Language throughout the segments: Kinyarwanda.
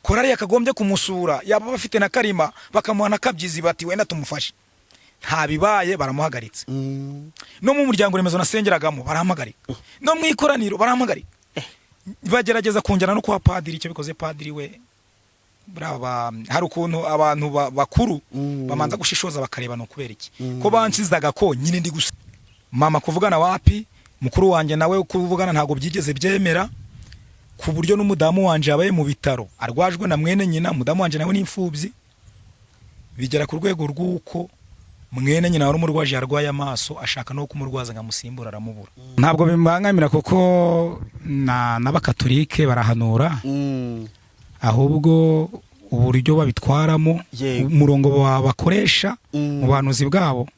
Korari yakagombye kumusura, yaba bafite na karima bakamuha na kabyizi, bati wenda tumufashe. Nta bibaye, baramuhagaritse. No mu muryango remezo nasengeragamo baramuhagarika, no mu ikoraniro baramuhagarika, bagerageza kunjyana no kwa padiri. Icyo bikoze padiri we brava, hari ukuntu abantu bakuru bamanza gushishoza bakareba ni ukubera iki ko bansizaga ko nyine ndi gusa. Mama kuvugana wapi, mukuru wanjye nawe kuvugana ntabwo byigeze byemera, ku buryo n'umudamu wanje yabaye mu bitaro arwajwe na mwene nyina. Umudamu wanje nawe ni imfubyi. Bigera ku rwego rw'uko mwene nyina wari umurwaje yarwaye amaso, ashaka no kumurwaza ngo amusimbure, aramubura. Ntabwo bibangamira kuko n'abakatolike barahanura, ahubwo uburyo babitwaramo, umurongo bakoresha mu buhanuzi bwabo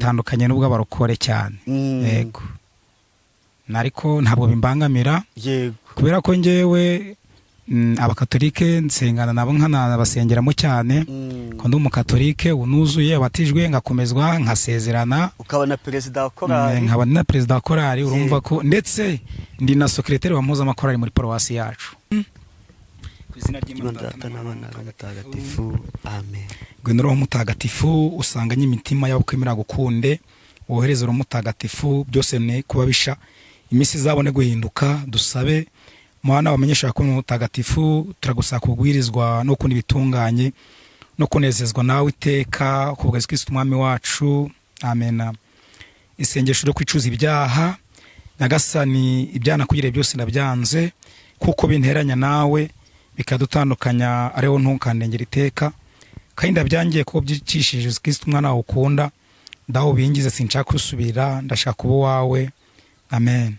tandukanye n'ubw'abarokore cyane. Yego, ariko ntabwo bimbangamira kubera ko njyewe abakatolike nsengana nabo, nkanabasengeramo cyane, ko ndi umukatolike unuzuye, wabatijwe, ngakomezwa, nkasezerana. Ukaba na perezida wa korali. Nkaba ndi na perezida wa korali. Urumva ko ndetse ndi na secrétaire wa mpuzamakorali muri paruwasi yacu. Ku izina ry'Imana Imana Data n'Abana na Mutagatifu, amen. Ngwino Roho Mutagatifu, usanganye imitima y'abakwemera gukunde, wohereze Roho Mutagatifu, byose ni kubabisha, iminsi izabone guhinduka. Dusabe mwana wamenyesha ko Mutagatifu, turagusaba kubwirizwa no kundi bitunganye no kunezezwa nawe iteka, ku bwa Yesu Kristo Umwami wacu, amena. Isengesho ryo kwicuza ibyaha. Nyagasani, ibyaha nakugiriye byose ndabyanze, kuko binteranya nawe bikadutandukanya, ariho ntukandengera iteka, kandi ndabyangiye kuko byicishije Yesu Kristo umwana wawe ukunda. Ndaho bingize, sinshaka gusubira, ndashaka kuba uwawe, amen.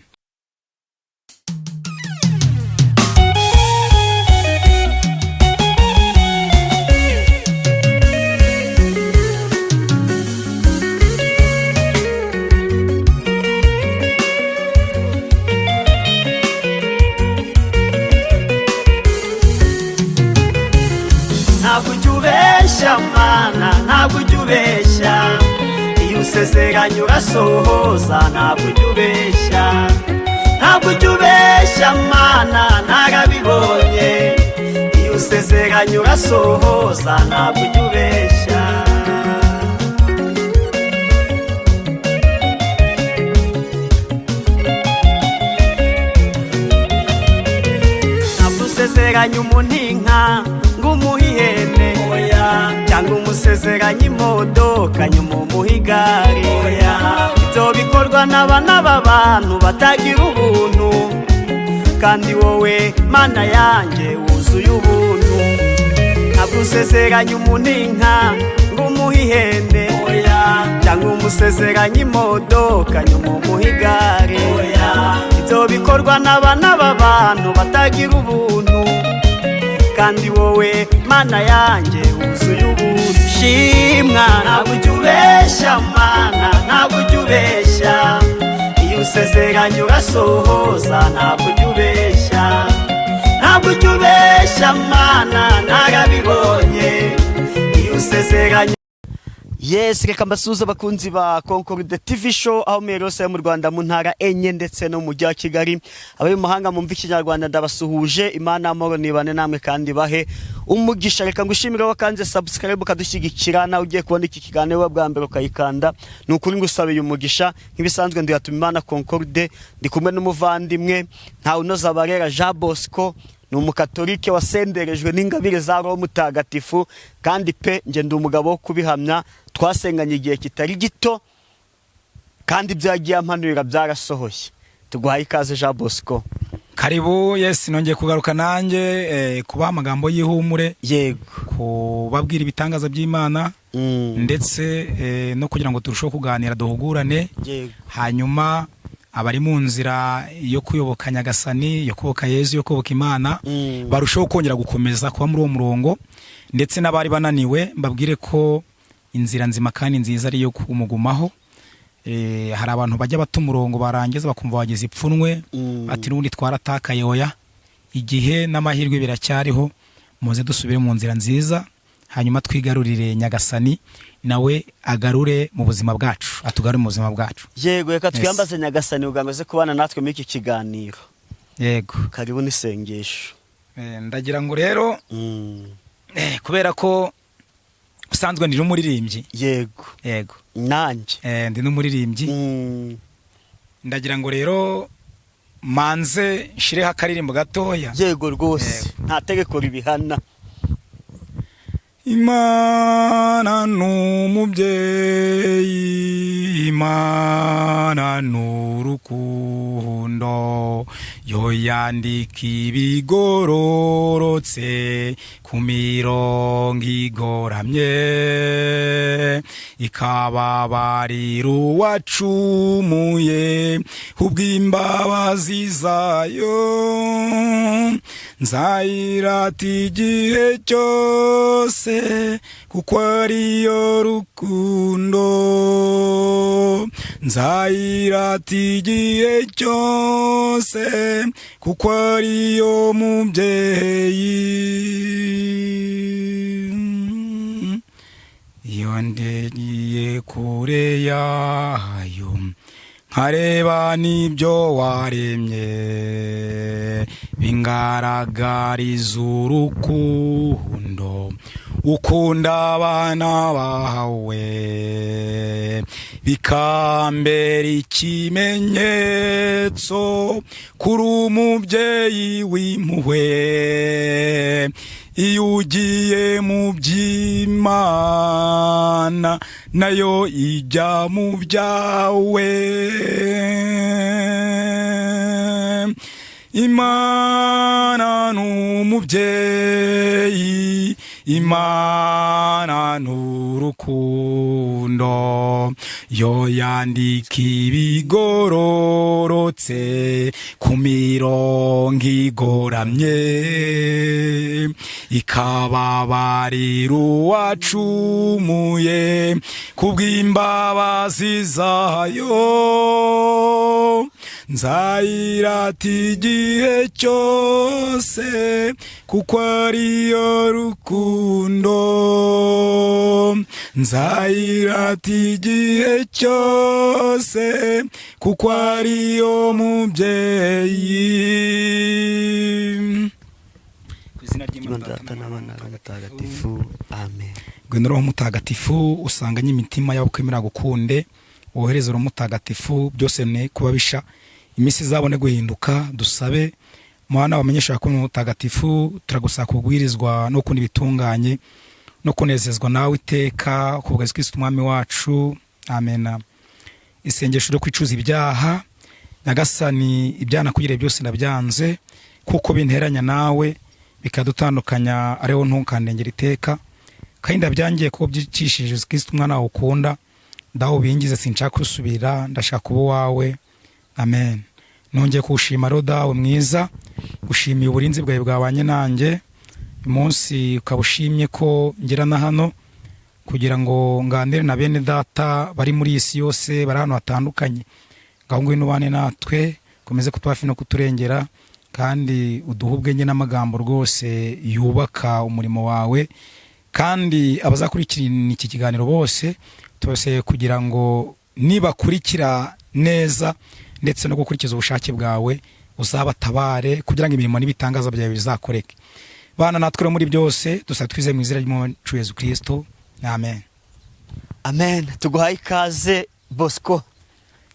Ntabwo ujya ubeshya Mana, ntabwo ujya ubeshya. Iyo usezeranye urasohoza, ntabwo ujya ubeshya. Ntabwo ujya ubeshya Mana, narabibonye. Iyo usezeranye urasohoza, ntabwo ujya ubeshya. Ntabwo usezeranye umuntu inka ngo umuhe ihene, cyangwa umusezeranye imodoka nyuma umuhe igare. Ibyo bikorwa n'abana b'abantu batagira ubuntu, kandi wowe Mana yanjye wuzuye ubuntu. Ntabwo usezeranye umuntu inka ngo umuhe ihene, cyangwa umusezeranye imodoka nyuma umuhe igare. Ibyo bikorwa n'abana b'abantu batagira ubuntu, kandi wowe Mana yanjye wuzuye ubuntu. Shimwa, ntabwo ujya ubeshya Mana, ntabwo ujya ubeshya. Iyo usezeranye urasohoza, ntabwo ujya ubeshya. Ntabwo ujya ubeshya Mana, narabibonye. Iyo usezeranye. Yes, reka mbasuhuze abakunzi ba Concorde TV Show aho muherereye hose mu Rwanda, mu ntara enye ndetse no mu mujyi wa Kigali. Abari mu mahanga mumva Ikinyarwanda, ndabasuhuje. Imana amahoro nibane namwe kandi bahe umugisha. Reka ngushimire wakanze subscribe ukadushyigikira, nawe ugiye kubona iki kiganiro bwa mbere ukayikanda, ni ukuri ngusabiye umugisha. Nk'ibisanzwe ndiyatuma Imana Concorde, ndi kumwe n'umuvandimwe Ntawunoza Barera Jean Bosco. Ni umukatolike wasenderejwe n'ingabire za Roho Mutagatifu, kandi pe njye ndi umugabo wo kubihamya. Twasenganye igihe kitari gito, kandi ibyo yagiye ampanurira byarasohoye. Tuguhaye ikaze, Jean Bosco. Karibu. Yes, nongeye kugaruka nanjye kubaha amagambo y'ihumure, kubabwira ibitangaza by'Imana, ndetse no kugira ngo turusheho kuganira, duhugurane. Hanyuma abari mu nzira yo kuyoboka Nyagasani, yo kuyoboka Yezu, yo kuyoboka Imana, barusheho kongera gukomeza kuba muri uwo murongo, ndetse n'abari bananiwe mbabwire ko inzira nzima kandi nziza ari iyo kumugumaho. Hari abantu bajya bata umurongo, barangiza bakumva bagize ipfunwe, bati n'ubundi twaratakaye. Oya, igihe n'amahirwe biracyariho. Muze dusubire mu nzira nziza, hanyuma twigarurire Nyagasani, nawe agarure mu buzima bwacu, atugarure mu buzima bwacu. Yego, reka twiyambaze Nyagasani kugira ngo aze kubana natwe muri iki kiganiro. Yego. Karibu n'isengesho. Ndagira ngo rero kubera ko usanzwe ndi n'umuririmbyi. Yego. Yego. Nanjye. Ndi n'umuririmbyi. Ndagira ngo rero manze nshireho akaririmbo gatoya. Yego rwose, nta tegeko ribihana. Imana n'umubyeyi, Imana n'urukundo, yo yandika ibigororotse ku mirongo igoramye, ikababarira uwacumuye ubw'imbabazi zayo. Nzayirata igihe cyose kuko ariyo rukundo. Nzayirata igihe cyose kuko ariyo mubyeyi. Iyo ndegeye kure yayo nkareba n'ibyo waremye, bingaragariza urukundo ukunda abana bawe, bikambera ikimenyetso kuri umubyeyi w'impuhwe. Iyo ugiye mu by'Imana, nayo ijya mu byawe. Imana n'umubyeyi, Imana n'urukundo, yo yandika ibigororotse ku mirongo igoramye, ikababarira uwacumuye kubw'imbabazi zayo. Nzayirata igihe cyose kuko ariyo rukundo. Nzayirata igihe cyose kuko ariyo mubyeyi. Ku izina ry'Imana Imana Data n'Abana n'Abatagatifu, amen. Ngwino Roho Mutagatifu, usanganye imitima y'abakwemera gukunde, wohereze Roho Mutagatifu, byose ne kuba bisha, iminsi izabone guhinduka. Dusabe mwana wamenyesha ko Mutagatifu, turagusaba kubwirizwa no kundi bitunganye no kunezezwa nawe iteka, ku bwa Yesu Kristo Umwami wacu, amena. Isengesho ryo kwicuza ibyaha. Nyagasani, ibyaha nakugiriye byose ndabyanze, kuko binteranya nawe bikadutandukanya, ariho ntukandengera iteka, kandi ndabyangiye kuko byicishije Yesu Kristo umwana wawe ukunda. Ndaho bingize, sinshaka gusubira, ndashaka kuba uwawe, amen. Nongeye kuwushima rero, Dawe mwiza, gushimiye uburinzi bwawe bwabanye nanjye uyu munsi, ukaba ushimye ko ngera na hano kugira ngo nganire na bene data bari muri iyi si yose, bari ahantu hatandukanye. Ngaho ngwino ubane natwe, ukomeze kutuba hafi no kuturengera, kandi uduhe ubwenge n'amagambo rwose yubaka umurimo wawe. Kandi abazakurikirana iki kiganiro bose tubaseye kugira ngo nibakurikira neza ndetse no gukurikiza ubushake bwawe, uzabatabare kugira ngo imirimo n'ibitangaza byawe bizakoreke. Bana natwe rero muri byose, dusaba twizeye mu izina ry'Umwami Yesu Kristo, amen. Amen. Tuguhaye ikaze, Bosco.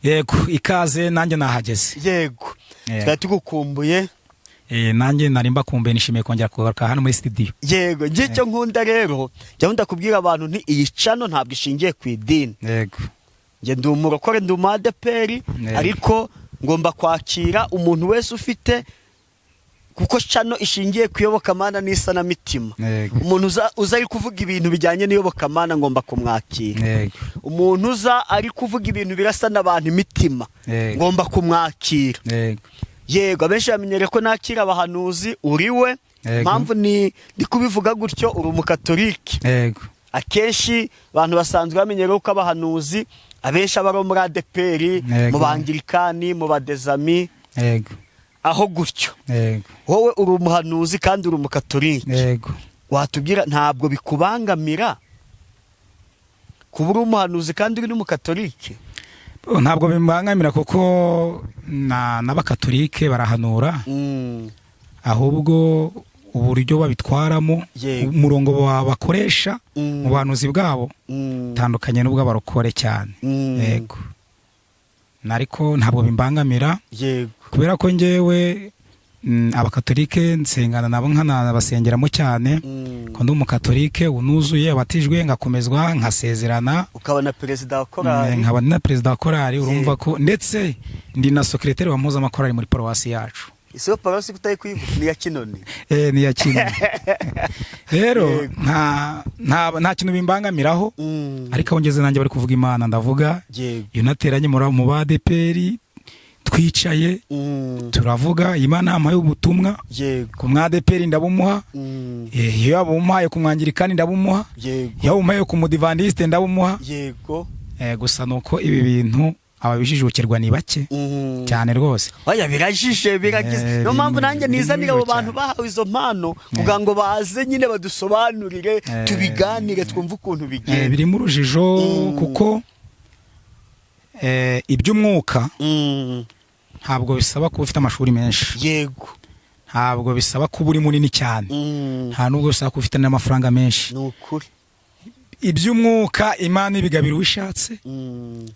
Yego, ikaze, nanjye nahageze. Yego. Yego. Twari tugukumbuye. Nanjye nari mbakumbuye, nishimiye kongera kugaruka hano muri studio. Yego, njye icyo nkunda rero, njya nkunda kubwira abantu nti iyi channel ntabwo ishingiye ku idini. Njye ndi umurokore, ndi umu ADEPR. Ariko ngomba kwakira umuntu wese ufite, kuko channel ishingiye ku iyobokamana n'isanamitima. Umuntu uza ari kuvuga ibintu bijyanye n'iyobokamana ngomba kumwakira. Umuntu uza ari kuvuga ibintu birasa n'abantu imitima ngomba kumwakira. Yego, abenshi bamenyereye ko nakira abahanuzi, uriwe. Impamvu ni ndi kubivuga gutyo, uri umukatolike. Akenshi abantu basanzwe bamenyereye ko abahanuzi abenshi aba ari muri ADEPR, mu bangirikani, mu badezami, aho gutyo. Wowe uri umuhanuzi kandi uri umukatolike. Watubwira, ntabwo bikubangamira kuba uri umuhanuzi kandi uri n'umukatolike? Ntabwo bibangamira kuko n'abakatolike barahanura. Ahubwo uburyo babitwaramo, Yego. umurongo bakoresha mu buhanuzi bwabo tandukanye n'ubw'abarokore cyane. Yego, ariko ntabwo bimbangamira, kubera ko njyewe abakatolike nsengana nabo, nkanabasengeramo cyane, ko ndi umukatolike unuzuye, abatijwe, ngakomezwa, nkasezerana. Ukaba na perezida wa korali. Nkaba ndi na perezida wa korali. Urumva ko ndetse ndi na secrétaire wa mpuzamakorali muri paruwasi yacu. Isi yo paruwasi kutari kuyivuga ni iya Kinoni. Eh, ni iya Kinoni. Rero nta kintu bimbangamiraho, ariko aho ngeze nanjye bari kuvuga Imana ndavuga. Iyo nateranye mu ba ADEPR twicaye, turavuga Imana yampaye ubutumwa, ku mwadeperi ndabumuha. Iyo yabumuhaye ku mwangirikani ndabumuha, iyo yabumuhaye ku mudivandisite ndabumuha. Gusa nuko ibi bintu ababijijukirwa ni bake cyane rwose. Oya, birajije, biragize. Niyo mpamvu nanjye nizanira abo birimo bantu cyane. bahawe izo mpano kugira ngo baze nyine badusobanurire, tubiganire, twumve ukuntu bigenda. Birimo urujijo, kuko iby'umwuka ntabwo bisaba kuba ufite amashuri menshi, ntabwo bisaba kuba uri munini cyane, nta nubwo bisaba kuba ufite n'amafaranga menshi. Ni ukuri. Iby'umwuka Imana ibigabira uwo ishatse,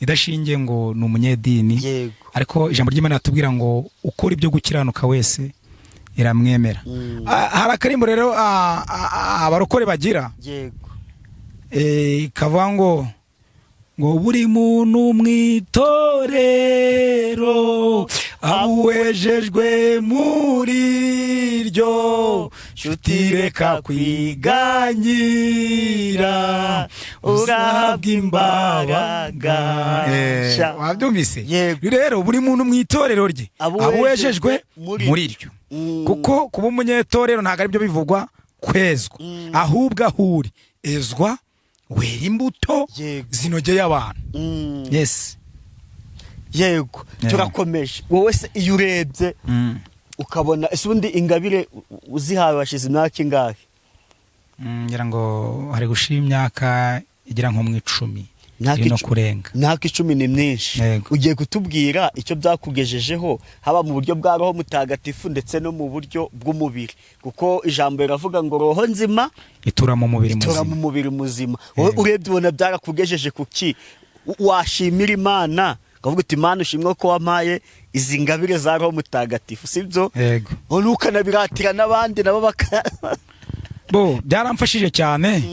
idashingiye ngo ni umunyedini. Ariko ijambo ry'Imana riratubwira ngo ukora ibyo gukiranuka wese iramwemera. Hari akarimbo rero abarokore bagira, kavuga ngo buri muntu mu itorero abuwejejwe muri ryo, nshuti reka kwiganyira, uzahabwa imbaraga. Wabyumvise? Yego. Rero buri muntu mu itorero rye abuwejejwe abuwejejwe muri muri ryo, kuko kuba umunyetorero ntabwo aribyo bivugwa kwezwa, ahubwo aho uri ezwa, wera imbuto zinogeye abantu. Yes. Yego. Turakomeje. Wowe se iyo urebye ukabona, ese ubundi ingabire uzihawe washize imyaka ingahe? Ngira ngo hari gushira imyaka igera nko mu 10 Imyaka iri no 10. kurenga. Imyaka 10 ni myinshi. Yego. Ugiye kutubwira icyo byakugejejeho, haba mu buryo bwa Roho Mutagatifu ndetse no mu buryo bw'umubiri, kuko ijambo riravuga ngo roho nzima itura mu mubiri itura mu muzima. mubiri muzima. Wowe Yego. urebye ubona byarakugejeje ku ki? Washimira Imana ukavuga uti: "Imana ushimwe ko wampaye izi ngabire za Roho Mutagatifu", sibyo? Yego. None ukanabiratira n'abandi nabo baka Bo byaramfashije cyane,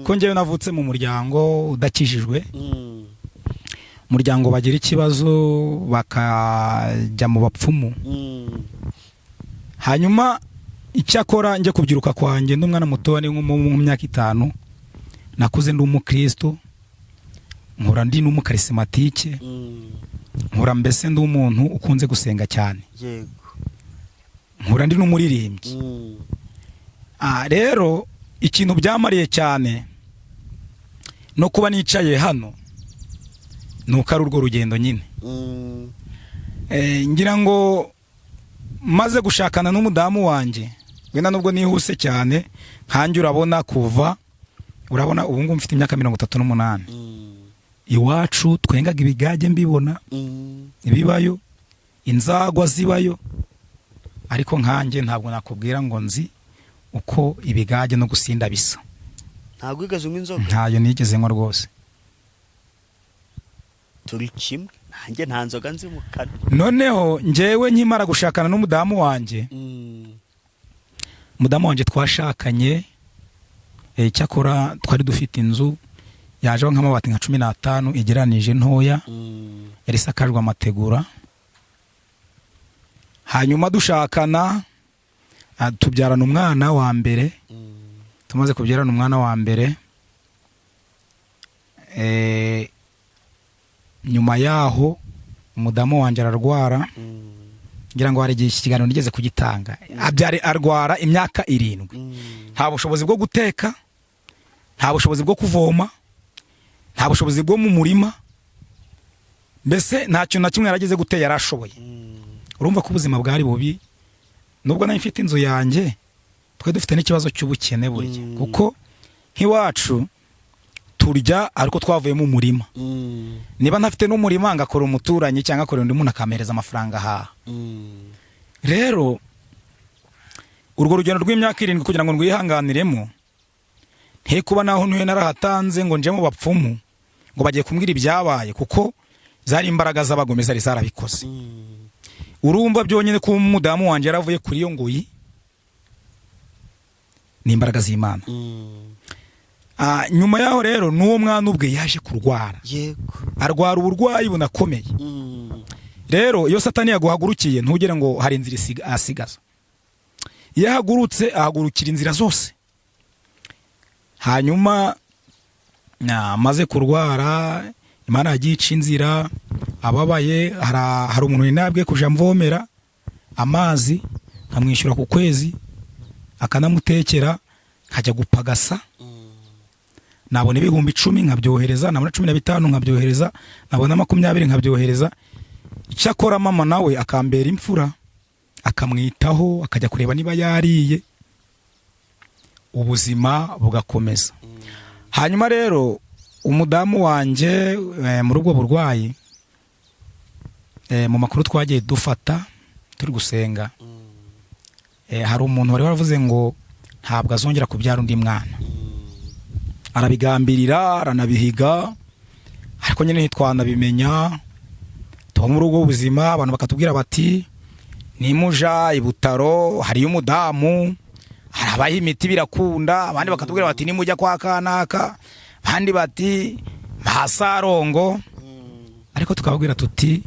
ko njyewe navutse mu muryango udakijijwe, umuryango bagira ikibazo bakajya mu bapfumu. Hanyuma icyakora njye kubyiruka kwanjye ndi umwana muto, ni nko mu myaka 5, nakuze ndi umukristo, nkura ndi n'umukarisimatike, nkura mbese ndi umuntu ukunze gusenga cyane, nkura ndi n'umuririmbyi. Rero ikintu byamariye cyane no kuba nicaye hano ni uko ari urwo rugendo nyine. Ngira ngo maze gushakana n'umudamu wanjye, wenda nubwo nihuse cyane nkanjye, urabona kuva, urabona ubu ngubu mfite imyaka 38. Iwacu twengaga ibigage mbibona bibayo, inzagwa zibayo, ariko nkanjye ntabwo nakubwira ngo nzi uko ibigage no gusinda bisa. Ntabwo wigeze unywa inzoga? Ntayo nigeze nywa rwose. Turi kimwe, nanjye nta nzoga nzi mu kanwa. Noneho njyewe nkimara gushakana n'umudamu wanjye, umudamu wanjye twashakanye, cyakora twari dufite inzu yajeho nk'amabati nka 15 igereranije ntoya, yari isakajwe amategura. Hanyuma dushakana, tubyarana umwana wa mbere. Tumaze kubyarana umwana wa mbere, nyuma yaho umudamu wanjye ararwara. Ngira ngo hari igihe iki kiganiro nigeze kugitanga. Abyara, arwara imyaka 7, nta bushobozi bwo guteka, nta bushobozi bwo kuvoma, nta bushobozi bwo mu murima, mbese nta kintu na kimwe yarageze gute yari ashoboye. Urumva ko ubuzima bwari bubi. Nubwo nari mfite inzu yanjye, twari dufite n'ikibazo cy'ubukene burya, kuko nk'iwacu turya ariko twavuye mu murima. Niba ntafite n'umurima, ngakora umuturanyi cyangwa akora undi muntu akampereza amafaranga ahaha. Rero Urwo rugendo rw'imyaka 7 kugira ngo ndwihanganiremo, ntekuba naho ntuye narahatanze ngo nje mu bapfumu ngo bagiye kumbwira ibyabaye, kuko zari imbaraga z'abagome zari zarabikoze. Urumva byonyine ko umudamu wanjye yaravuye kuri iyo ngoyi ni imbaraga z'Imana. Nyuma yaho rero n'uwo mwana ubwe yaje kurwara, arwara uburwayi bunakomeye. Rero iyo Satani yaguhagurukiye, ntugire ngo hari inzira asigaza. Iyo ahagurutse, ahagurukira inzira zose. Hanyuma amaze kurwara, Imana yagiye ica inzira ababaye. Hari umuntu nabwe kuja mvomera amazi nkamwishyura ku kwezi, akanamutekera, nkajya gupagasa, nabona 10,000 nkabyohereza, nabona 15 nkabyohereza, nabona 20 nkabyohereza. Icyakora mama nawe akambera imfura, akamwitaho, akajya kureba niba yariye, ubuzima bugakomeza. Hanyuma rero umudamu wanjye, muri ubwo burwayi, mu makuru twagiye dufata turi gusenga, hari umuntu wari waravuze ngo ntabwo azongera kubyara undi mwana, arabigambirira, aranabihiga, ariko nyine ntitwanabimenya. Tuba muri ubwo buzima, abantu bakatubwira bati: "Nimuja i Butaro hariyo umudamu, hari abaha imiti birakunda." Abandi bakatubwira bati: "Nimujya kwa kanaka." Abandi bati: "Sarongo." Ariko tukababwira tuti: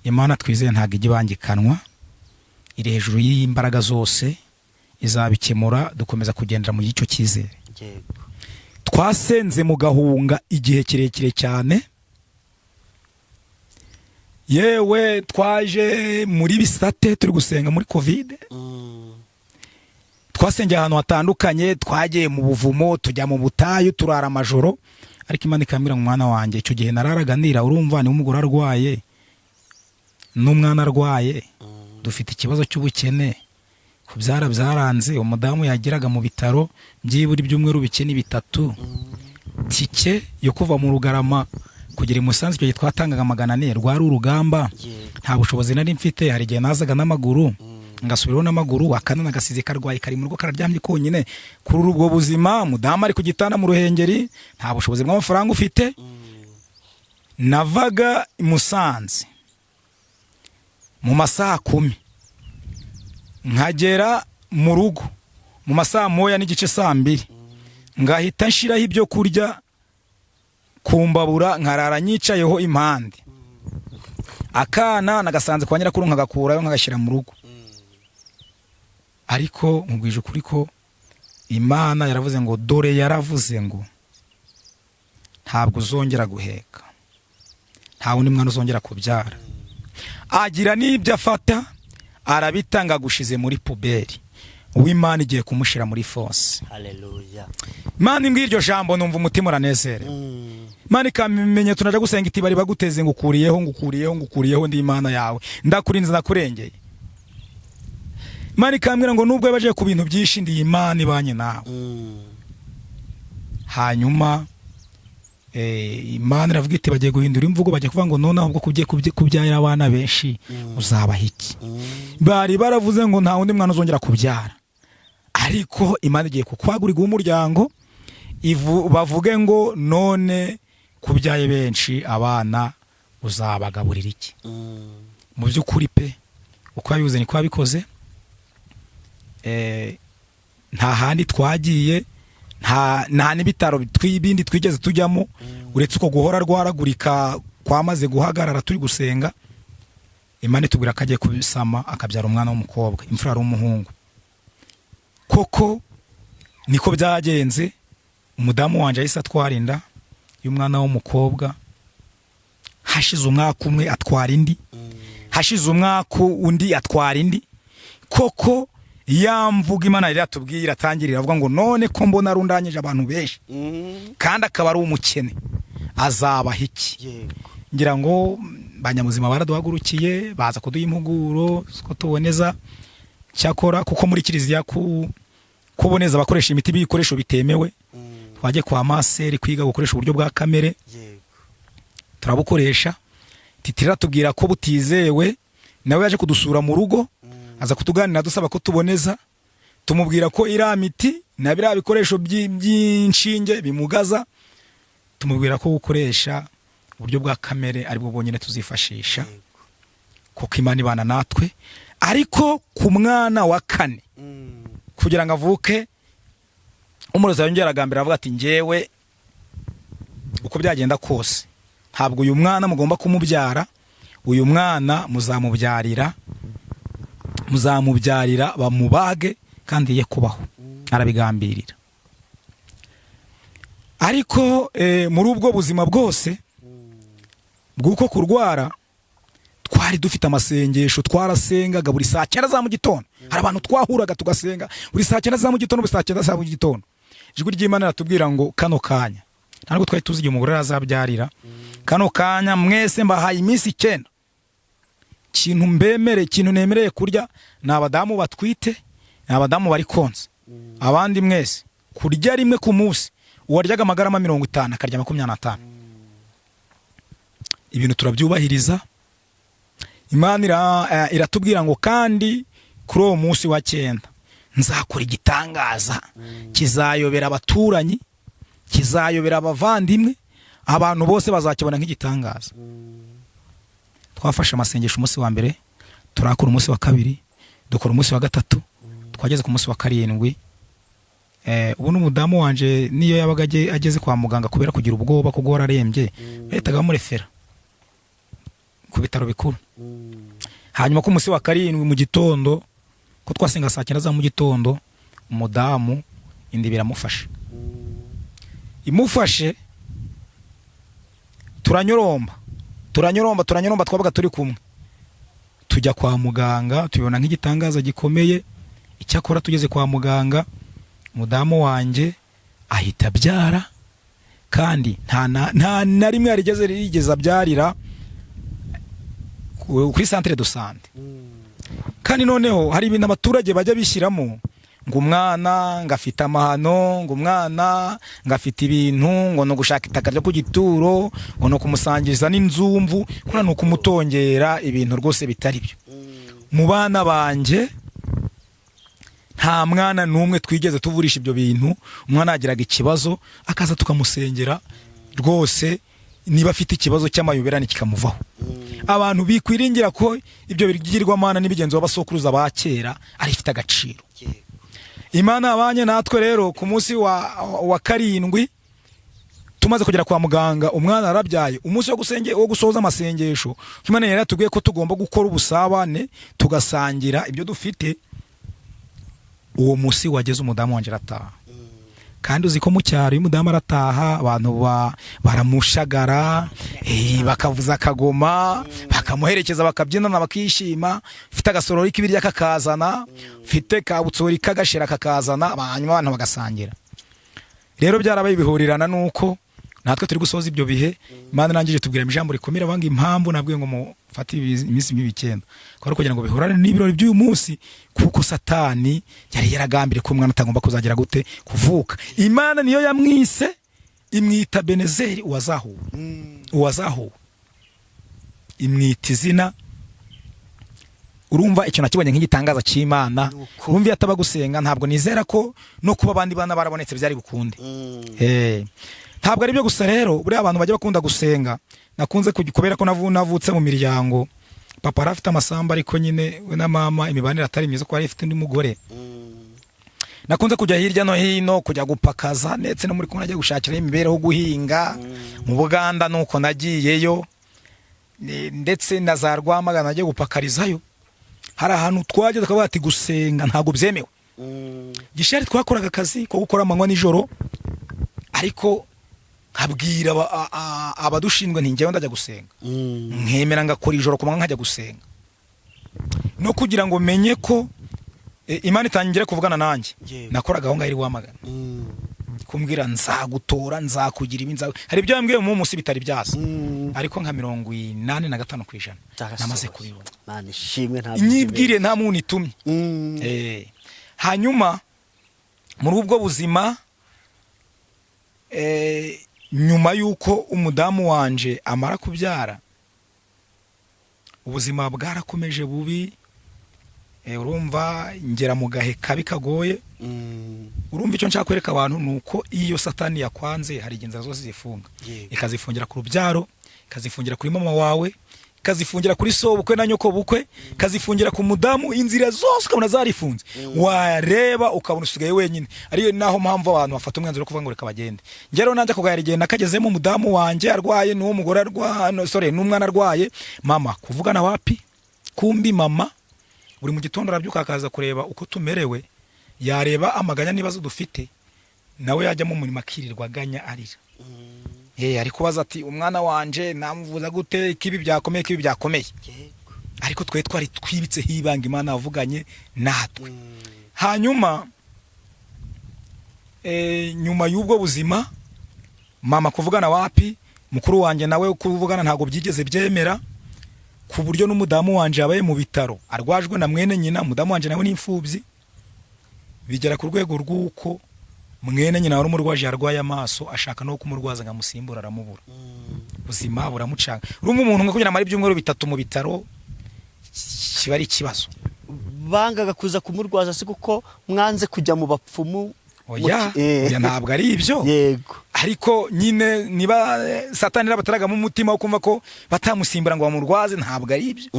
"Imana twizeye ntabwo ijya ibangikanwa, iri hejuru y'imbaraga zose, izabikemura." Dukomeza kugendera mu icyo cyizere. Twasenze mu gahunga igihe kirekire cyane. Yewe, twaje muri Bisate turi gusenga muri COVID, twasengeye ahantu hatandukanye, twagiye mu buvumo, tujya mu butayu, turara amajoro, ariko Imana ikambwira ngo: "Mwana wanjye." Icyo gihe nararaga ndira. Urumva niba umugore arwaye n'umwana arwaye, dufite ikibazo cy'ubukene, kubyara byaranze. Umudamu yageraga mu bitaro byibura ibyumweru bike ni 3. Tike yo kuva mu Rugarama kugera i Musanze icyo gihe twatangaga 400, rwari urugamba. Nta bushobozi nari mfite. Hari igihe nazaga n'amaguru, ngasubiraho n'amaguru, akana nagasize karwaye, kari mu rugo kararyamye konyine. Kuri ubwo buzima, mudamu ari ku gitanda mu Ruhengeri, nta bushobozi bw'amafaranga ufite. Navaga i Musanze mu masaha 10, nkagera mu rugo mu masaha 1:30, saa 2, ngahita nshiraho ibyo kurya ku mbabura, nkarara nyicayeho impande. Akana nagasanze kwa nyirakuru, nkagakurayo nkagashyira mu rugo. Ariko nkubwije ukuri ko Imana yaravuze ngo: "Dore yaravuze ngo ntabwo uzongera guheka, nta wundi mwana uzongera kubyara." Agira n'ibyo afata arabitanga, gushize muri poubelle, uw'Imana igiye kumushyira muri fosse. Haleluya. Imana imbwira iryo jambo, numva umutima uranezerewe. Imana ikampa ibimenyetso, najya gusenga iti: "Bari baguteze, ngukuriyeho, ngukuriyeho, ngukuriyeho, ndi Imana yawe, ndakurinze, ndakurengeye." Imana ikambwira ngo: "Nubwo yabaje ku bintu byinshi, ndi Imana ibanye nawe." Hanyuma Imana iravuga iti: "Bagiye guhindura imvugo, bagiye kuvuga ngo noneho ubwo kubyara abana benshi uzabaha iki? Bari baravuze ngo nta wundi mwana uzongera kubyara, ariko Imana igiye kukwagurira umuryango, bavuge ngo none kubyaye benshi, abana uzabagaburira iki?" Mu by'ukuri pe, uko yabivuze niko yabikoze. Nta handi twagiye, nta n'ibitaro bindi twigeze tujyamo, uretse uko guhora rwaragurika kwamaze guhagarara turi gusenga. Imana itubwira ko agiye kubisama, akabyara umwana w'umukobwa, imfura ari umuhungu. Koko niko byagenze. Umudamu wanjye yahise atwara inda y'umwana w'umukobwa. Hashize umwaka umwe atwara indi, hashize umwaka undi atwara indi. Koko ya mvuga Imana yari yatubwiye iratangirira, avuga ngo: "None ko mbona arundanyije abantu benshi, kandi akaba ari umukene, azabaha iki?" Ngira ngo banyamuzima baraduhagurukiye, baza kuduha impuguro ko tuboneza. Cyakora kuko muri kiliziya kuboneza bakoresha imiti b'ibikoresho bitemewe, twajye kwa maseri kwiga gukoresha uburyo bwa kamere. Turabukoresha. Titira tubwira ko butizewe. Nawe yaje kudusura mu rugo, aza kutuganira, dusaba ko tuboneza. Tumubwira ko iriya miti na biriya bikoresho by'inshinge bimugaza. Tumubwira ko gukoresha uburyo bwa kamere aribwo bwonyine tuzifashisha, kuko Imana ibana natwe. Ariko ku mwana wa kane, kugira ngo avuke, umurozi yongera agambira, avuga ati: "Njyewe uko byagenda kose ntabwo uyu mwana mugomba kumubyara. Uyu mwana muzamubyarira bamubage kandi ye kubaho." Arabigambirira. Ariko muri ubwo buzima bwose bw'uko kurwara, twari dufite amasengesho. Twarasengaga buri saa 9 za mu gitondo. Hari abantu twahuraga tugasenga buri saa 9 za mu gitondo, buri saa 9 za mu gitondo. Ijwi ry'Imana riratubwira ngo kano kanya, ntabwo twari tuzi igihe umugore azabyarira, kano kanya mwese mbahaye iminsi 9. Ikintu mbemere, ikintu nemereye kurya ni abadamu batwite, ni abadamu bari konsa. Abandi mwese kurya rimwe ku munsi. Uwaryaga amagarama 50 akarya 25. Ibintu turabyubahiriza. Imana iratubwira ngo kandi kuri uwo munsi wa cyenda nzakora igitangaza kizayobera abaturanyi, kizayobera abavandimwe, abantu bose bazakibona nk'igitangaza. Twafashe amasengesho umunsi wa mbere, turakora umunsi wa kabiri, dukora umunsi wa gatatu, twageze ku munsi wa karindwi. Ubu n'umudamu wanje niyo yabaga ageze kwa muganga, kubera kugira ubwoba ko guhora arembye, bahitaga bamurefera ku bitaro bikuru. Hanyuma ku munsi wa karindwi mu gitondo, ko twasenga saa 9 za mu gitondo, umudamu inda biramufasha. Imufashe, turanyoromba, turanyoromba, turanyoromba. Twabaga turi kumwe, tujya kwa muganga, tubibona nk'igitangaza gikomeye. Icyakora tugeze kwa muganga, umudamu wanjye ahita abyara, kandi nta na rimwe yarigeze yigeze abyarira kuri centre de santé. Kandi noneho hari ibintu abaturage bajya bishyiramo ngo umwana ngo afite amahano, ngo umwana ngo afite ibintu, ngo ni ugushaka itaka ryo ku gituro, ngo ni ukumusangiza n'inzumvu, kuriya ni ukumutongera ibintu rwose bitari byo. Mu bana banjye nta mwana n'umwe twigeze tuvurisha ibyo bintu. Umwana yagiraga ikibazo akaza tukamusengera rwose, niba afite ikibazo cy'amayoberane kikamuvaho. Abantu bikwiringira ko ibyo bigirwamana n'ibigenzo w'abasokuruza ba kera ari ifite agaciro. Imana yabanye natwe rero. Ku munsi wa karindwi, tumaze kugera kwa muganga, umwana arabyaye. Umunsi wo gusoza amasengesho, Imana yari yatubwiye ko tugomba gukora ubusabane, tugasangira ibyo dufite. Uwo munsi wageze, umudamu wanjye arataha. Kandi uzi ko mu cyaro iyo umudamu arataha, abantu baramushagara, bakavuza akagoma, bakamuherekeza, bakabyinana, bakishima. Ufite agasorori k'ibiryo akakazana, ufite kabutsori k'agashera akakazana, hanyuma abantu bagasangira. Rero byarabaye bihurirana nuko natwe turi gusoza ibyo bihe. Imana irangije tubwira ijambo rikomera banga impamvu nabwiye ngo mufate iminsi mibi 9, kwari kugira ngo bihurane n'ibirori by'uyu munsi, kuko Satani yari yaragambiriye ko umwana atagomba kuzagira gute? Kuvuka. Imana niyo yamwise, imwita Benezeri, uwazahuwe, uwazahuwe, imwita izina. Urumva icyo nakibonye nk'igitangaza cy'Imana. Nuko. Urumva iyo ataba gusenga, ntabwo nizera ko no kuba abandi bana barabonetse byari bukunde. Ntabwo ari byo gusa rero. Buriya abantu bajya bakunda gusenga, nakunze kubera ko navutse mu miryango, papa yari afite amasambu, ariko nyine we na mama imibanire atari myiza, kuko yari afite undi mugore. Nakunze kujya hirya no hino kujya gupakaza, ndetse no muri kumwe najya gushakira imibereho, guhinga mu Buganda. Nuko nagiyeyo, ndetse na za Rwamagana nagiye gupakarizayo. Hari ahantu twageze tukavuga ati gusenga ntabwo byemewe. Gishari twakoraga akazi ko gukora amanywa nijoro, ariko nkabwira abadushinzwe nti njyewe ndajya gusenga, nkemera ngakora ijoro, ku manywa nkajya gusenga, no kugira ngo menye ko Imana itangire kuvugana nanjye. Nakoraga aho ngaho iri Rwamagana, kumbwira nzagutora, nzakugira ibi, hari ibyo yambwiye mu munsi bitari byaza, ariko nka 85% namaze kubibona. Mana ishimwe, ntabwo Nyibwire, nta muntu itumye. Hanyuma muri ubwo buzima, nyuma y'uko umudamu wanje amara kubyara, ubuzima bwarakomeje bubi. Urumva ngera mu gahe kabi kagoye. Urumva icyo nshaka kwereka abantu ni uko iyo Satani yakwanze, hari igihe inzira zose zifunga. Ikazifungira ku rubyaro, ikazifungira kuri mama wawe, ikazifungira kuri so bukwe na nyoko bukwe, ikazifungira ku mudamu, inzira zose ukabona zarifunze, wareba ukabona usigaye wenyine. Ariyo naho mpamvu abantu bafata umwanzuro wo kuvuga ngo reka bagende. Njye rero nanjye kugaya igihe nakagezemo, umudamu wanjye arwaye, n'uwo mugore arwaye, no, sorry, n'umwana arwaye, mama kuvugana wapi. Kumbi mama buri mu gitondo arabyuka akaza kureba uko tumerewe, yareba amaganya n'ibibazo dufite, nawe yajya mu murimo akirirwa aganya arira. Ari kubaza ati: "Umwana wanje namuvuza gute kibi byakomeye, kibi byakomeye?" Ariko twe twari twibitseho ibanga Imana yavuganye natwe. Hanyuma nyuma y'ubwo buzima, mama kuvugana wapi, mukuru wanjye nawe kuvugana ntabwo byigeze byemera, ku buryo n'umudamu wanje yabaye mu bitaro arwajwe na mwene nyina. Umudamu wanje nawe n'imfubyi, bigera ku rwego rw'uko mwene nyina wari umurwaje yarwaye amaso, ashaka no kumurwaza ngo amusimbure, aramubura. Ubuzima buramucanga. Urumva umuntu nka kugira amara ibyumweru 3 mu bitaro kiba ari ikibazo. Bangaga kuza kumurwaza se kuko mwanze kujya mu bapfumu? Oya. Oya, ntabwo ari ibyo. Ariko nyine niba Satani yarabataragamo umutima wo kumva ko batamusimbura ngo bamurwaze, ntabwo ari ibyo.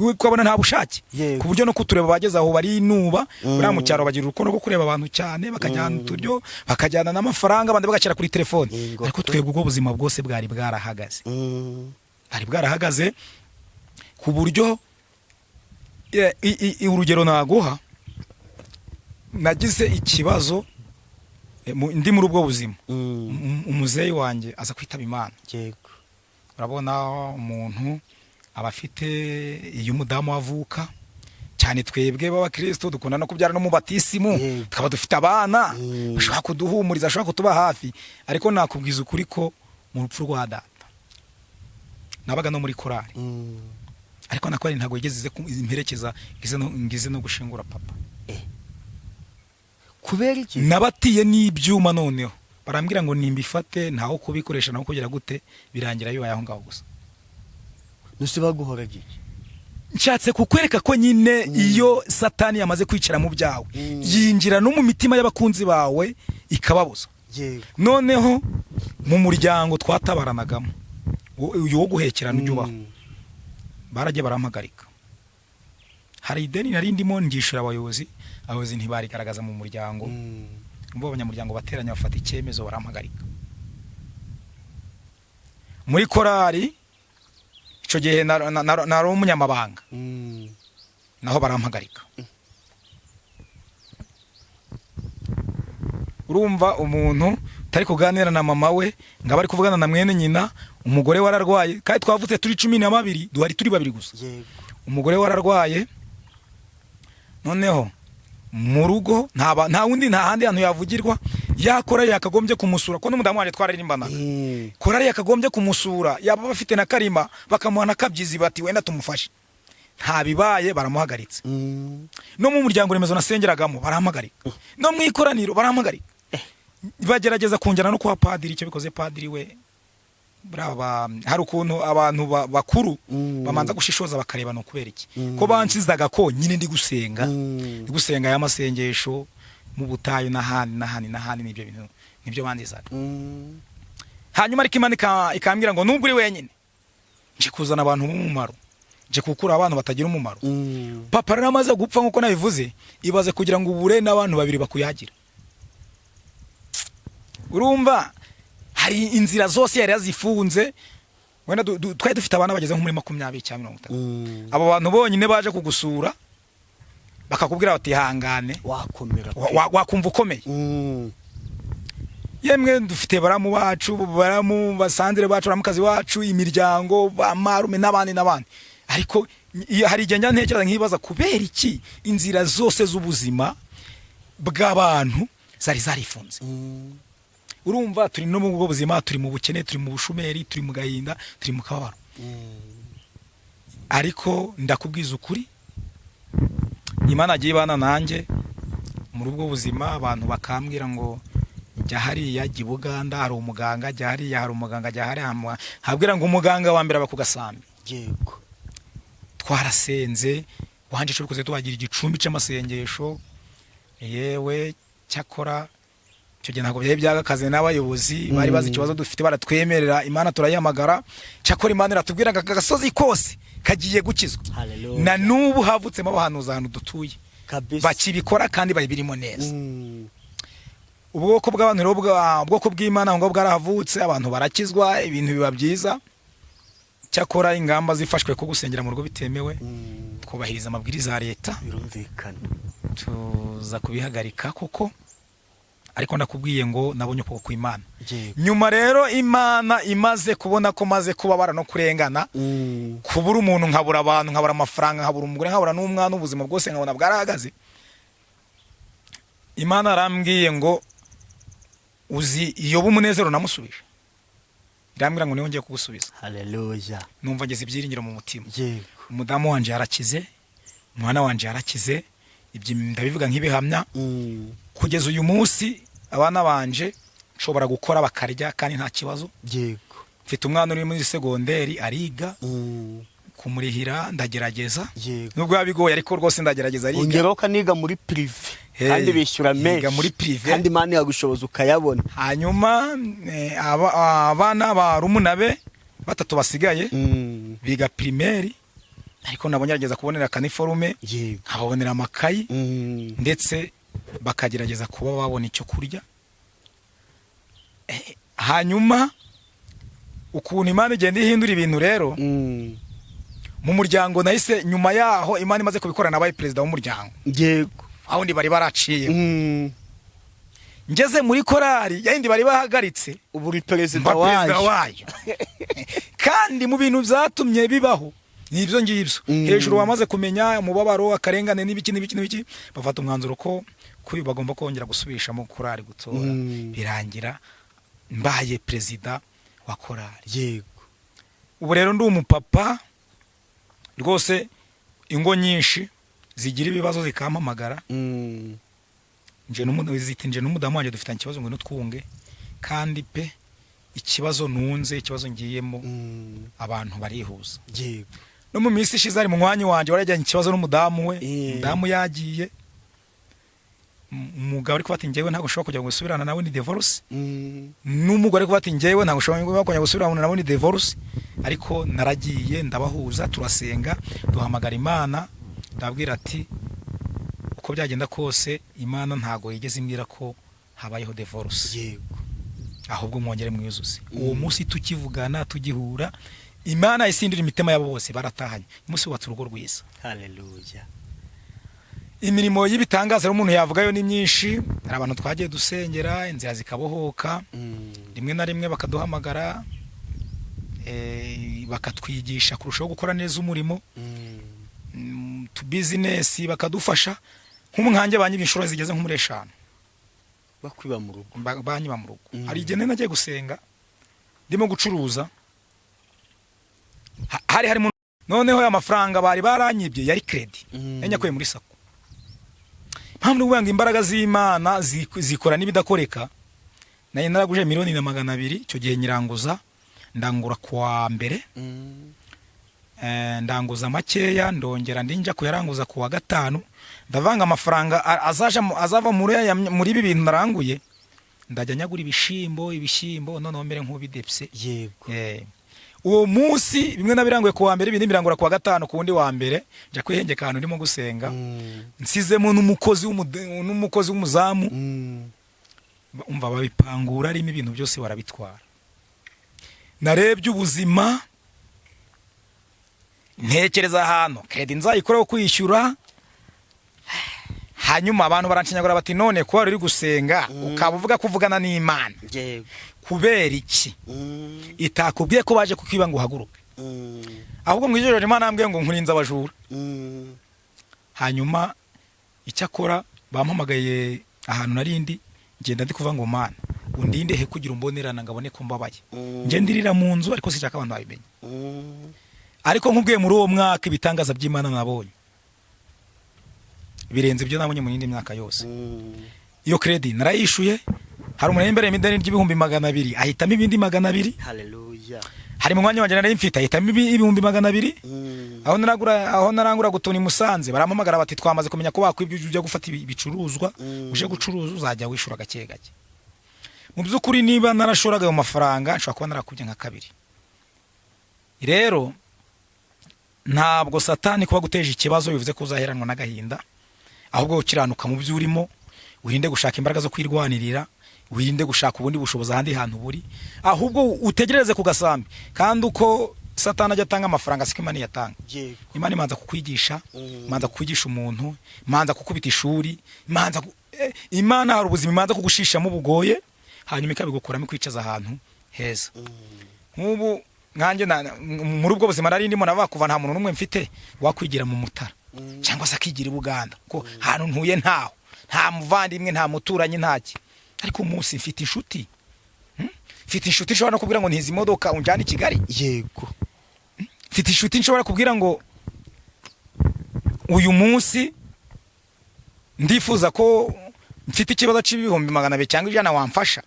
Ukabona nta bushake, ku buryo no kutureba bageze aho barinuba. Buriya mu cyaro bagira urukundo rwo kureba abantu cyane, bakajyana uturyo, bakajyana n'amafaranga, abandi bagashyira kuri telefone. Ariko twebwe ubwo buzima bwose bwari bwarahagaze, bwari bwarahagaze ku buryo urugero naguha, nagize ikibazo ndi muri ubwo buzima. Umuzeyi wanjye aza kwitaba Imana. Urabona umuntu aba afite iyo umudamu avuka cyane, twebwe b'abakristo dukunda no kubyara no mu batisimu, tukaba dufite abana bashobora kuduhumuriza, bashobora kutuba hafi. Ariko nakubwiza ukuri ko mu rupfu rwa data nabaga no muri korari, ariko na korari ntabwo yigeze ize imperekeza ngize no gushingura papa. Kubera iki? Nabatiye n'ibyuma, noneho barambwira ngo nimbifate, ntaho kubikoresha, naho kugira gute, birangira bibaye aho ngaho gusa. Nuse baguhoraga iki? Nshatse kukwereka ko nyine iyo Satani yamaze kwicara mu byawe, yinjira no mu mitima y'abakunzi bawe ikababuza. Noneho mu muryango twatabaranagamo, uyu wo guhekerana ujya ubaho, baragiye barampagarika. Hari ideni nari ndimo ngishura abayobozi, abayobozi ntibarigaragaza mu muryango. Bo abanyamuryango bateranya bafata icyemezo, barampagarika muri korari. Icyo gihe nari umunyamabanga, naho barampagarika. Urumva umuntu utari kuganira na mama we, ngo abe ari kuvugana na mwene nyina, umugore we ararwaye, kandi twavutse turi 12, duhari turi babiri gusa. Umugore we ararwaye, noneho mu rugo nta wundi, nta handi hantu yavugirwa. Yakora yakagombye kumusura, ko n'umudamu wanjye twararimbanaga, korari yakagombye kumusura, yaba bafite na karima bakamuha na kabyizi bati wenda tumufashe, nta bibaye, baramuhagaritse. No mu muryango remezo nasengeragamo barampagarika, no mu ikoraniro barampagarika, bagerageza kunjyana no kwa padiri. Icyo bikoze padiri we buriya hari ukuntu abantu bakuru bamanza gushishoza bakareba ni ukubera iki, ko bansizaga ko nyine ndi gusenga, ndi gusenga y'amasengesho mu butayu n'ahandi n'ahandi n'ahandi, n'ibyo bintu nibyo banzizaga. Hanyuma ariko Imana ikambwira ngo nubwo uri wenyine, nje kuzana abantu b'umumaro, nje gukura abantu batagira umumaro. Papa rero amaze gupfa, nk'uko nabivuze, ibaze kugira ngo ubure n'abantu babiri bakuyagira. Urumva hari inzira zose yari yazifunze. Wenda twari dufite abana bageze nko muri 20 cyangwa 30. Abo bantu bonyine baje kugusura bakakubwira bati hangane, wakomera. Wakumva ukomeye. Yemwe dufite baramu bacu, baramu basanzire bacu, baramukazi wacu, imiryango, bamarume n'abandi n'abandi. Ariko hari igihe njya ntekereza nkibaza kubera iki inzira zose z'ubuzima bw'abantu zari zarifunze. Urumva turi no mu bwo buzima, turi mu bukene, turi mu bushomeri, turi mu gahinda, turi mu kababaro. Ariko ndakubwiza ukuri, Imana agiye ibana nanjye muri ubwo buzima. Abantu bakambwira ngo jya hariya, jya i Buganda hari umuganga, jya hariya hari umuganga, jya hariya hari umuganga. Nkabwira ngo umuganga wa mbere aba ku Gasambi. Twarasenze. Wanje cyo tuhagira igicumbi c'amasengesho. Yewe, cyakora icyo gihe ntabwo byari byagakaze n'abayobozi bari bazi ikibazo dufite, baratwemerera. Imana turayihamagara. Cyakora Imana iratubwira ngo aka gasozi kose kagiye gukizwa. Hallelujah. Na n'ubu havutsemo abahanuzi ahantu dutuye Kabisa. bakibikora kandi babirimo neza. Ubwoko bw'abantu rero, ubwoko bw'Imana ngo bwarahavutse, abantu barakizwa, ibintu biba byiza. Cyakora ingamba zifashwe ko gusengera mu rugo bitemewe, twubahiriza amabwiriza ya leta. Birumvikana. Tuza kubihagarika koko, ariko ndakubwiye ngo nabonye ukuboko kw'Imana. Yego. Nyuma rero, Imana imaze kubona ko maze kubabara no kurengana, kubura umuntu, nkabura abantu, nkabura amafaranga, nkabura umugore, nkabura n'umwana, ubuzima bwose nkabona bwarahagaze, Imana arambwiye ngo uzi iyo umunezero namusubije, irambwira ngo niyo ngiye kugusubiza. Haleluya. Numva ngeze ibyiringiro mu mutima. Yego. Umudamu wanje yarakize, umwana wanje yarakize, ibyo ndabivuga nk'ibihamya. Kugeza uyu munsi abana banje nshobora gukora bakarya kandi nta kibazo. Yego. Mfite umwana uri muri segonderi, ariga. Kumurihira ndagerageza, Yego. nubwo biba bigoye, ariko rwose ndagerageza, ariga. Ongeraho ukaniga muri privé. Hey, kandi bishyura yiga menshi. muri privé. Kandi Imana yagushoboza ukayabona. Hanyuma abana ba rumuna be batatu basigaye biga primaire, ariko nabo ngerageza kubonera aka uniforme, nkababonera amakayi, ndetse bakagerageza kuba babona icyo kurya. Hanyuma ukuntu Imana igenda ihindura ibintu rero mu muryango, nahise nyuma yaho Imana imaze kubikora nabaye perezida w'umuryango, aho ndi bari baraciye. Ngeze muri korari yayindi bari bahagaritse, Ubu uri perezida mba perezida wayo. wayo. Kandi mu bintu byatumye bibaho ni ibyo ngibyo. Hejuru bamaze kumenya umubabaro, akarengane n'ibiki n'ibiki n'ibiki, bafata umwanzuro ko kuri bagomba kongera gusubirishamo korari gutora. Birangira mbaye perezida wa korari. Yego. Ubu rero ndi umupapa rwose. Ingo nyinshi zigira ibibazo zikampamagara. Nje ziti nje n'umudamu wanjye dufitanye ikibazo, ngo twunge. Kandi pe, ikibazo nunze, ikibazo ngiyemo, abantu barihuza. Yego. No mu minsi ishize hari munywanyi wanjye warajyanye ikibazo n'umudamu we. Umudamu yagiye, umugabo ari kuba ati njyewe ntabwo nshobora kujya gusubirana nawe, ni divorce. N'umugore ari kuba ati njyewe ntabwo nshobora kujya gusubirana nawe, ni divorce. Ariko naragiye ndabahuza, turasenga, duhamagara Imana, ndabwira ati uko byagenda kose Imana ntabwo yigeze imbwira ko habayeho divorce, Yego. ahubwo mwongere mwiyuzuze. Uwo munsi tukivugana, tugihura, Imana isindira imitima yabo, bose baratahanye, umunsi wubatse urugo rwiza. Haleluya. Imirimo y'ibitangaza rero umuntu yavugayo ni myinshi. Hari abantu twagiye dusengera inzira zikabohoka. Rimwe na rimwe bakaduhamagara, bakatwigisha kurushaho gukora neza umurimo, tu business bakadufasha. Nk'umwanjye banyiba inshuro zigeze nko muri 5. Bakwiba mu rugo? Banyiba mu rugo. Mm. Hari igihe nari nagiye gusenga, ndimo gucuruza, hari harimo noneho aya mafaranga bari baranyibye yari crédit, yanyakuye muri SACCO. Mpamvu ni ukuvuga ngo imbaraga z'Imana zikora n'ibidakoreka. Nari naraguje 1,200,000 icyo gihe, nyiranguza, ndangura kuwa mbere. Ndanguza makeya, ndongera ndinjya kuyaranguza kuwa gatanu, ndavanga amafaranga azaja azava muri ibi bintu naranguye, ndajya nyagura ibishyimbo, noneho mbere nk'ubidepse. Yego. Uwo munsi bimwe nabiranguye kuwa mbere, ibindi birangura kuwa gatanu. Ku wundi wa mbere njya kwihengeka ahantu ndimo gusenga, nsizemo n'umukozi w'umuzamu. Umva, babipangura arimo ibintu byose barabitwara. Narebye ubuzima, ntekereza ahantu crédit nzayikoraho kwishyura. Hanyuma abantu baranshinyagura bati none kuba uri gusenga, ukaba uvuga ko uvugana n'Imana, Yego. kubera iki itakubwiye ko baje kukwiba ngo uhaguruke? Ahubwo mu ijoro Imana yambwiye ngo nkurinze abajura. Hanyuma icyakora bampamagaye ahantu narindi, ngenda ndi kuvuga ngo Mana undinde he kugira umbonerana ngo abone ko mbabaye. Njye ndirira mu nzu, ariko sinshaka abantu babimenya. Ariko nkubwiye, muri uwo mwaka ibitangaza by'Imana nabonye birenze ibyo nabonye mu yindi myaka yose. Iyo crédit narayishuye. Hari umuntu imbere y'ideni ry'ibihumbi 200, ahitamo ibindi 200. Haleluya. Hari mu mwanya wanjye nari mfite, ahitamo 200,000. Aho narangura gutuna i Musanze, barampamagara bati: "Twamaze kumenya ko bakwibye, ujya gufata ibicuruzwa uje gucuruza, uzajya wishura gake gake." Mu by'ukuri, niba narashoraga ayo mafaranga, nshobora kuba narakubye nka kabiri. Rero ntabwo Satani kuba guteje ikibazo bivuze ko uzaheranwa n'agahinda, ahubwo ukiranuka mu byo urimo, wirinde gushaka imbaraga zo kwirwanirira, wirinde gushaka ubundi bushobozi ahandi hantu buri, ahubwo utegereze ku gasambi. Kandi uko Satani ajya atanga amafaranga siko Imana iyatanga. Imana imanza kukwigisha, imanza kukwigisha umuntu, imanza kukubita ishuri, Imana hari ubuzima imanza kugushishamo bugoye, hanyuma ikabigukuramo, ikwicaza ahantu heza. Nk'ubu nkanjye muri ubwo buzima nari ndimo, navuga kuva nta muntu n'umwe mfite wakwigira mu Mutara cyangwa se akigira i Buganda, ko ahantu ntuye ntaho, nta muvandimwe, nta muturanyi, ntaki. Ariko umunsi mfite inshuti. Mfite inshuti nshobora no kubwira ngo: "Ntizi imodoka unjyane i Kigali." Mfite inshuti nshobora kubwira ngo: "Uyu munsi ndifuza ko mfite ikibazo c'200,000 cyangwa 100, wamfasha?"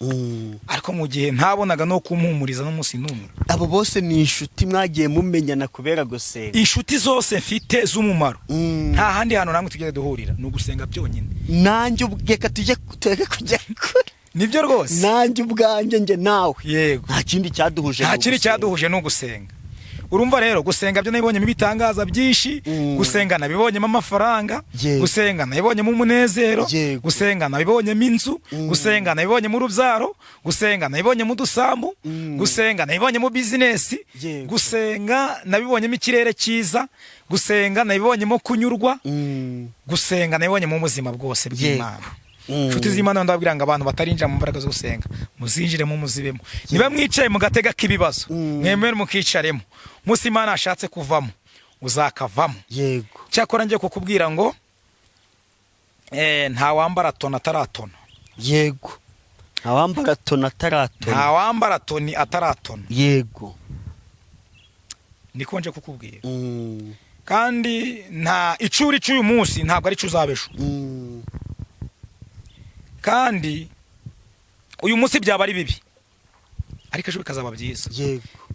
Ariko mu gihe ntabonaga no kumpumuriza n'umunsi n'umwe. Abo bose ni inshuti mwagiye mumenyana kubera gusenga? Inshuti zose mfite z'umumaro, nta handi hantu namwe tugeze duhurira, ni ugusenga byonyine. Nanjye reka tujye, tureke kujya kure. Nibyo rwose. Nanjye ubwanjye, njye nawe, nta kindi cyaduhuje Nta ni kindi ugusenga. cyaduhuje, ni ugusenga. Urumva rero, gusenga byo nabibonyemo ibitangaza byinshi. Gusenga nabibonyemo amafaranga. Gusenga nabibonyemo umunezero. Gusenga nabibonyemo inzu. Gusenga nabibonyemo urubyaro. Gusenga nabibonyemo udusambu. Gusenga nabibonyemo bizinesi. Gusenga nabibonyemo ikirere cyiza. Gusenga nabibonyemo kunyurwa. Gusenga nabibonyemo ubuzima bwose bw'Imana. Inshuti z'Imana, ndababwira ngo abantu batarinjira mu mbaraga zo gusenga, muzinjiremo, muzibemo. Niba mwicaye mu gatega k'ibibazo, mwemere mukicaremo. Munsi Imana ashatse kuvamo, uzakavamo. Cyakora ngiye kukubwira ngo nta wambara toni ataratona. Yego, ntawambara toni ataratona. Nta wambara toni ataratona. Niko nje kukubwira. Kandi nta icuri cy'uyu munsi ntabwo ari cyo uzaba ejo. Kandi uyu munsi byaba ari bibi, ariko ejo bikazaba byiza.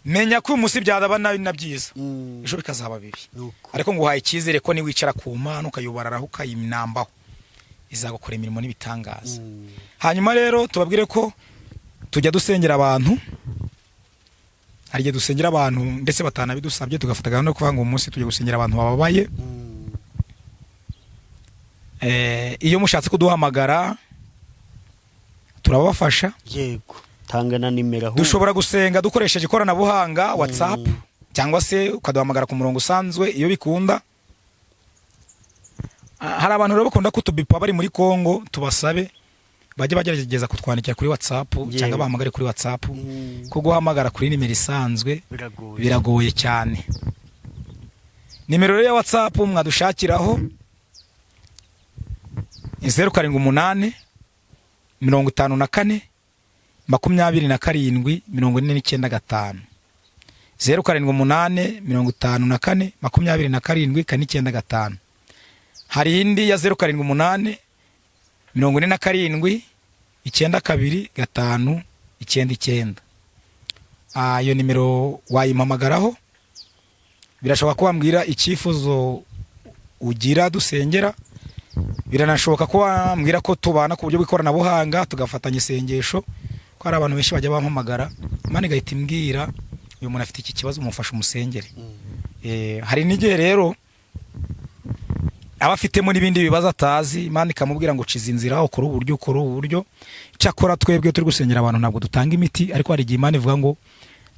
Menya ko uyu munsi byaba na byiza, ejo bikazaba bibi. Nuko. Ariko nguhaye icyizere ko niwicara ku Mana, ukayibararaho, ukayinambaho, izagukora imirimo n'ibitangaza. Hanyuma rero tubabwire ko tujya dusengera abantu. Hari igihe dusengera abantu ndetse batanabidusabye, tugafata gahunda yo kuvuga ngo uyu munsi tujya gusengera abantu bababaye. Iyo mushatse kuduhamagara turabafasha. Yego, tanga na nimero ahubwo. Dushobora gusenga dukoresheje ikoranabuhanga, WhatsApp, cyangwa se ukaduhamagara ku murongo usanzwe iyo bikunda. Hari abantu rero bakunda kutubipa bari muri Congo, tubasabe bajye bagerageza kutwandikira kuri WhatsApp cyangwa bahamagare kuri WhatsApp, ko guhamagara kuri nimero isanzwe Biragoye. biragoye cyane. Nimero rero ya WhatsApp mwadushakiraho ni 0785 427 495, 0785 544 995. Hari indi ya 0784 792 99. Iyo nimero wayimpamagaraho. Birashoboka ko wambwira icyifuzo ugira dusengera, biranashoboka ko wambwira ko tubana ku buryo bw'ikoranabuhanga, tugafatanya isengesho, ko hari abantu benshi bajya bampamagara, Imana igahita imbwira: "Uyu muntu afite iki kibazo, umufashe umusengere." Hari n'igihe rero aba afitemo n'ibindi bibazo atazi, Imana ikamubwira ngo: "Ciza inzira, ukore uburyo, ukore ubu buryo." Cyakora twebwe turi gusengera abantu ntabwo dutanga imiti, ariko hari igihe Imana ivuga ngo: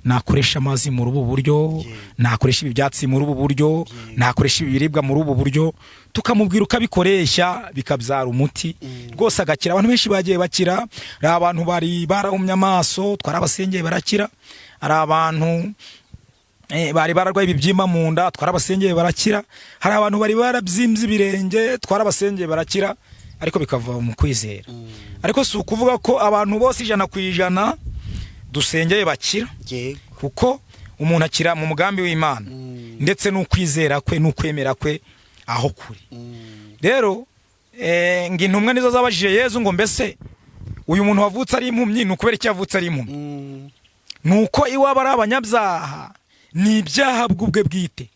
"Nakoresha amazi muri ubu buryo, nakoresha ibi byatsi muri ubu buryo, nakoresha ibi biribwa muri ubu buryo." Tukamubwira uko abikoresha, bikabyara umuti rwose, agakira. Abantu benshi bagiye bakira. Hari abantu bari barahumye amaso, twarabasengeye barakira. Hari abantu bari bararwaye ibibyimba mu nda, twarabasengeye barakira. Hari abantu bari barabyimbye ibirenge, twarabasengeye barakira, ariko bikava mu kwizera. Ariko si ukuvuga ko abantu bose 100% dusengeye bakira, kuko umuntu akira mu mugambi w'Imana ndetse n'ukwizera kwe n'ukwemera kwe aho kuri. Rero ngo intumwa nizo zabajije Yezu ngo: "Mbese uyu muntu wavutse ari impumyi, ni ukubera iki yavutse ari impumyi? Ni uko iwabo ari abanyabyaha, ni ibyaha bw'ubwe bwite?"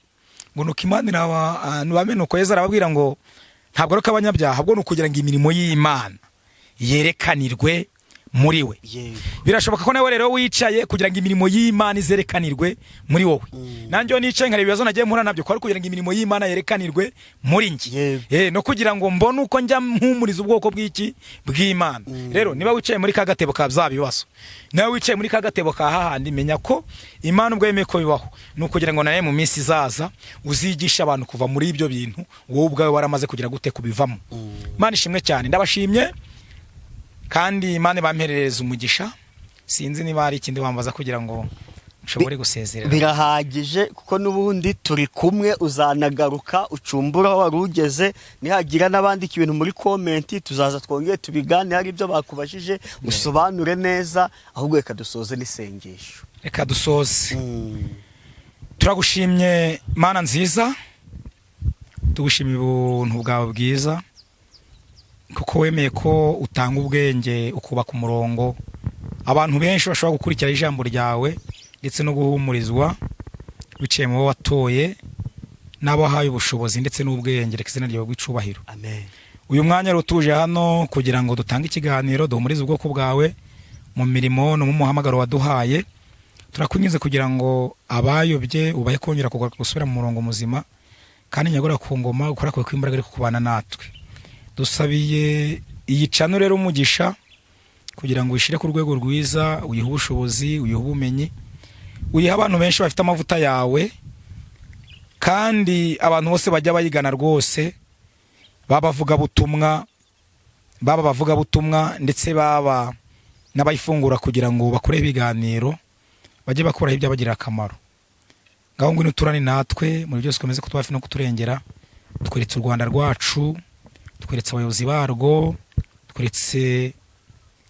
Ngo nuko Imana iraba bamenye. Nuko Yezu arababwira ngo ntabwo ari uko abanyabyaha, ahubwo ni ukugira ngo imirimo y'Imana yerekanirwe muri we. Birashoboka ko nawe rero wicaye kugira ngo imirimo y'Imana izerekanirwe muri wowe. Nanjye iyo nicaye nkareba ibibazo nagiye mpura nabyo, ko ari kugira ngo imirimo y'Imana yerekanirwe muri njye. No kugira ngo mbone uko njya mpumuriza ubwoko bw'iki bw'Imana. Rero niba wicaye muri ka gatebo ka bya bibazo, nawe wicaye muri ka gatebo ka hahandi, menya ko Imana ubwo yemeye ko bibaho ni ukugira ngo nawe mu minsi izaza uzigishe abantu kuva muri ibyo bintu, wowe ubwawe waramaze kugira gute? Kubivamo. Imana ishimwe cyane, ndabashimye kandi Imana bamperereza umugisha. Sinzi niba hari ikindi wambaza kugira ngo nshobore gusezerera. Birahagije, kuko n'ubundi turi kumwe, uzanagaruka ucumbura aho wari ugeze. Nihagira n'abandika ibintu muri comment, tuzaza twongere tubiganire, hari ibyo bakubajije usobanure neza. Ahubwo reka dusoze n'isengesho. Reka dusoze. Turagushimye Mana nziza, tugushimiye ubuntu bwawe bwiza, kuko wemeye ko utanga ubwenge, ukubaka umurongo abantu benshi bashobora gukurikira ijambo ryawe ndetse no guhumurizwa biciye mu bo watoye n'abo wahaye ubushobozi ndetse n'ubwenge. Reka izina ryawe rw'icubahiro. Amen. Uyu mwanya rero tuje hano kugira ngo dutange ikiganiro, duhumurize ubwoko bwawe mu mirimo no mu muhamagaro waduhaye. Turakunyuze kugira ngo abayobye ubahe kongera kugaruka gusubira mu murongo muzima, kandi nyagora ku ngoma gukora kwawe kw'imbaraga ariko kubana natwe. Dusabiye iyi channel rero umugisha kugira ngo uyishyire ku rwego rwiza, uyihe ubushobozi, uyihe ubumenyi, uyihe abantu benshi bafite amavuta yawe, kandi abantu bose bajya bayigana rwose, baba abavugabutumwa, baba abavugabutumwa ndetse baba n'abayifungura kugira ngo bakore ibiganiro, bajye bakuraho ibyabagirira akamaro. Ngaho ngwino uturane natwe muri byose, ukomeze kutuba hafi no kuturengera. Tweretse u Rwanda rwacu, tweretse abayobozi barwo, tweretse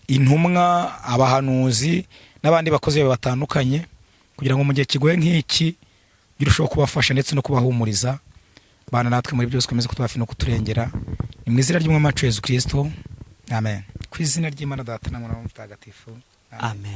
intumwa, abahanuzi n'abandi bakozi bawe batandukanye, kugira ngo mu gihe kigoye nk'iki birusheho kubafasha ndetse no kubahumuriza. Bana natwe muri byose, ukomeze kutuba hafi no kuturengera. Ni mu izina ry'Umwami wacu Yesu Kristo, amen. Ku izina ry'Imana Data na Mwana na Mutagatifu. Amen.